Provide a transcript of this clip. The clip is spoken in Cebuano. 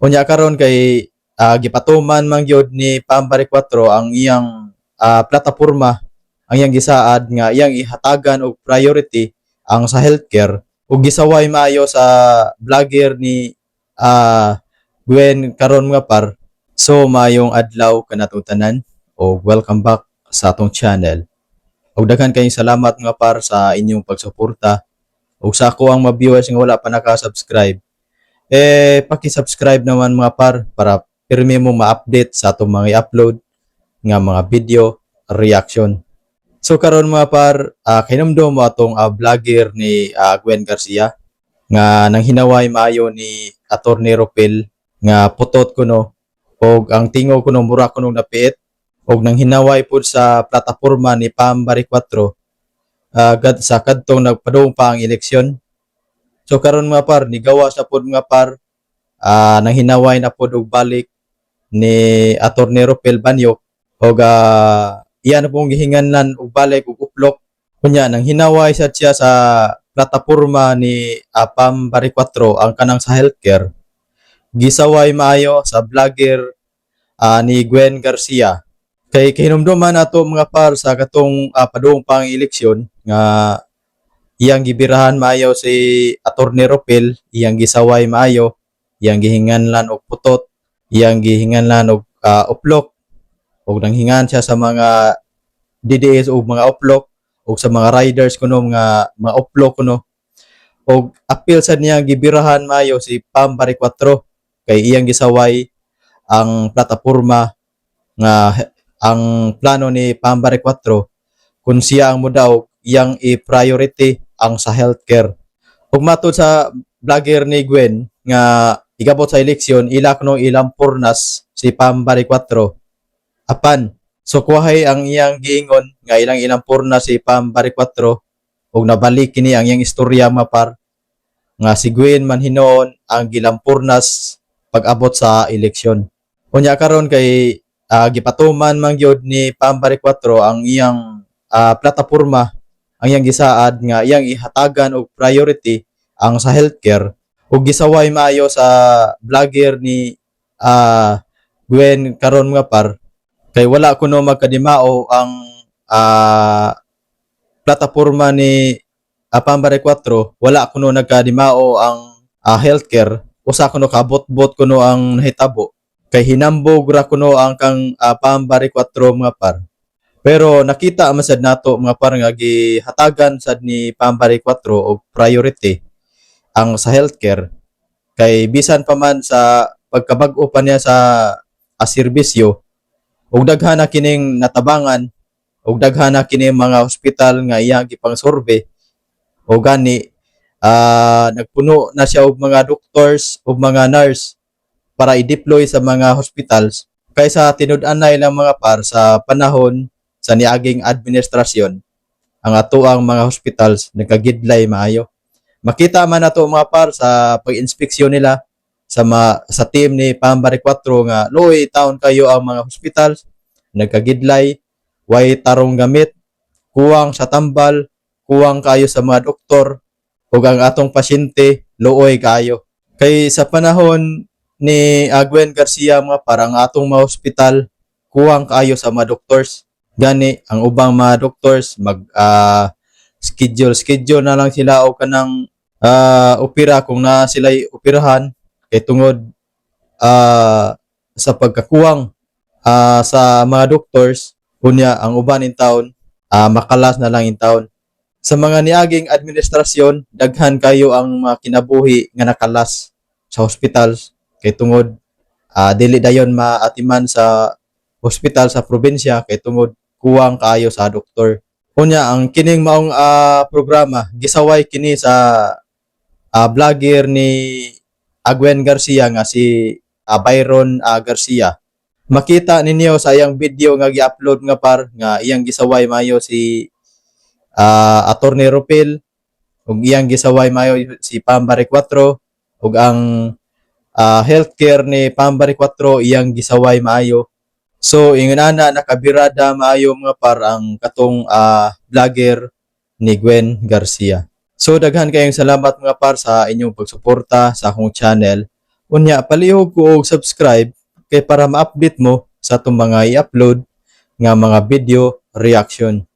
Unya karon kay gipatuman man gyud ni Pam Baricuatro ang iyang plataporma, ang iyang gisaad nga iyang ihatagan og priority ang sa healthcare ug gisaway maayo sa vlogger ni Gwen karon, mga par. So maayong adlaw kanatong tanan ug welcome back sa atong channel. Ug daghan kayong salamat, mga par, sa inyong pagsuporta. Ug sa ako ang mga viewers nga wala pa naka-subscribe, eh paki-subscribe naman, mga par, para pirmi mo ma-update sa atong mga i-upload nga mga video reaction. So karon, mga par, kahinumdom mo atong vlogger ni Gwen Garcia nga nang hinaway maayo ni Attorney Ropel nga putot kuno og ang tingog kuno mura kuno napiit og nang hinaway pud sa plataporma ni Pam Baricuatro gad sa kadtong nagpadung pa ang eleksyon. So karon, mga par, nigawas na pud, mga par, nang hinaway na pud og balik ni Attorney Ropel Banyok og iya na pong gihinganlan og balik og uplok. Kunya nang hinaway sad siya sa plataporma ni Pam Baricuatro ang kanang sa healthcare, gisaway maayo sa vlogger ni Gwen Garcia. Kay kahinumduman nato, mga par, sa katong padung pang eleksyon nga iyang gibirahan maayo si Attorney Ropel, iyang gisaway maayo, iyang gihinganlan og putot, iyang gihinganlan og uplok ug nanghingan siya sa mga DDS og mga uplok ug sa mga riders kuno mga mga uplok kuno og apil sad niya gibirahan maayo si Pam Baricuatro kay iyang gisaway ang plataporma nga ang plano ni Pam Baricuatro kung siya ang mudaog, iyang i-priority ang sa healthcare. Ug matud sa vlogger ni Gwen nga igabot sa eleksyon, ila kuno ilampurnas si Pam Baricuatro. Apan, so kuwahay ang iyang giingon nga ilang ilampurnas si Pam Baricuatro ug nabalik kini ang iyang istorya, mga par, nga si Gwen man hinuon ang gilampurnas pag-abot sa eleksyon. Unya karon kay gipatuman man gyud ni Pam Baricuatro ang iyang plataporma, ang iyang gisaad nga iyang ihatagan og priority ang sa healthcare ug gisaway maayo sa vlogger ni Gwen karon, mga par, kay wala kuno magkadimao ang plataporma ni Pam Baricuatro, wala kuno nagkadimao ang healthcare. Usa kuno kabot-bot kuno ang nahitabo kay hinambog ra kuno ang kang Pam Baricuatro, mga par. Pero nakita man sad nato, mga par, nga gihatagan sad ni Pam Baricuatro og priority ang sa healthcare kay bisan pa man sa pagkabag-o pa niya sa serbisyo ug daghan na kining natabangan ug daghan na kini mga hospital nga iyang gipang-survey o gani nagpuno na siya og mga doctors ug mga nurse para i-deploy sa mga hospitals, kaysa tinud-anay lang, mga par, sa panahon sa niaging administrasyon, ang atoang mga hospitals nagkagidlay maayo. Makita man nato, mga par, sa pag-inspeksyon nila sa team ni Pam Baricuatro nga luoy taon kayo ang mga hospitals, nagkagidlay, way tarong gamit, kuwang sa tambal, kuwang kayo sa mga doktor ug ang atong pasyente luoy kayo. Kay sa panahon ni Gwen Garcia, mga par, ang atong mga hospital kuwang kaayo sa mga doctors. Gani ang ubang mga doctors mag schedule schedule na lang sila o kanang opera kung na sila'y operahan kay tungod sa pagkakuwang sa mga doctors. Unya ang uban in town makalas na lang in town. Sa mga niaging administrasyon, daghan kayo ang mga kinabuhi nga nakalas sa hospitals kay tungod dili dayon maatiman sa hospital sa probinsya kay tungod kuwang kaayo sa doktor. Unya ang kining maong programa, gisaway kini sa vlogger ni Gwen Garcia nga si Byron Garcia. Makita ninyo sa iyang video nga gi-upload nga par, nga iyang gisaway mayo si Attorney Ropel ug iyang gisaway mayo si Pam Baricuatro ug ang healthcare ni Pam Baricuatro iyang gisaway maayo. So ingon ana nakabirada maayo, mga par, ang katong vlogger ni Gwen Garcia. So daghan kayong salamat, mga par, sa inyong pagsuporta sa akong channel. Unya palihog ko og subscribe kay para ma-update mo sa atong mga i-upload nga mga video reaction.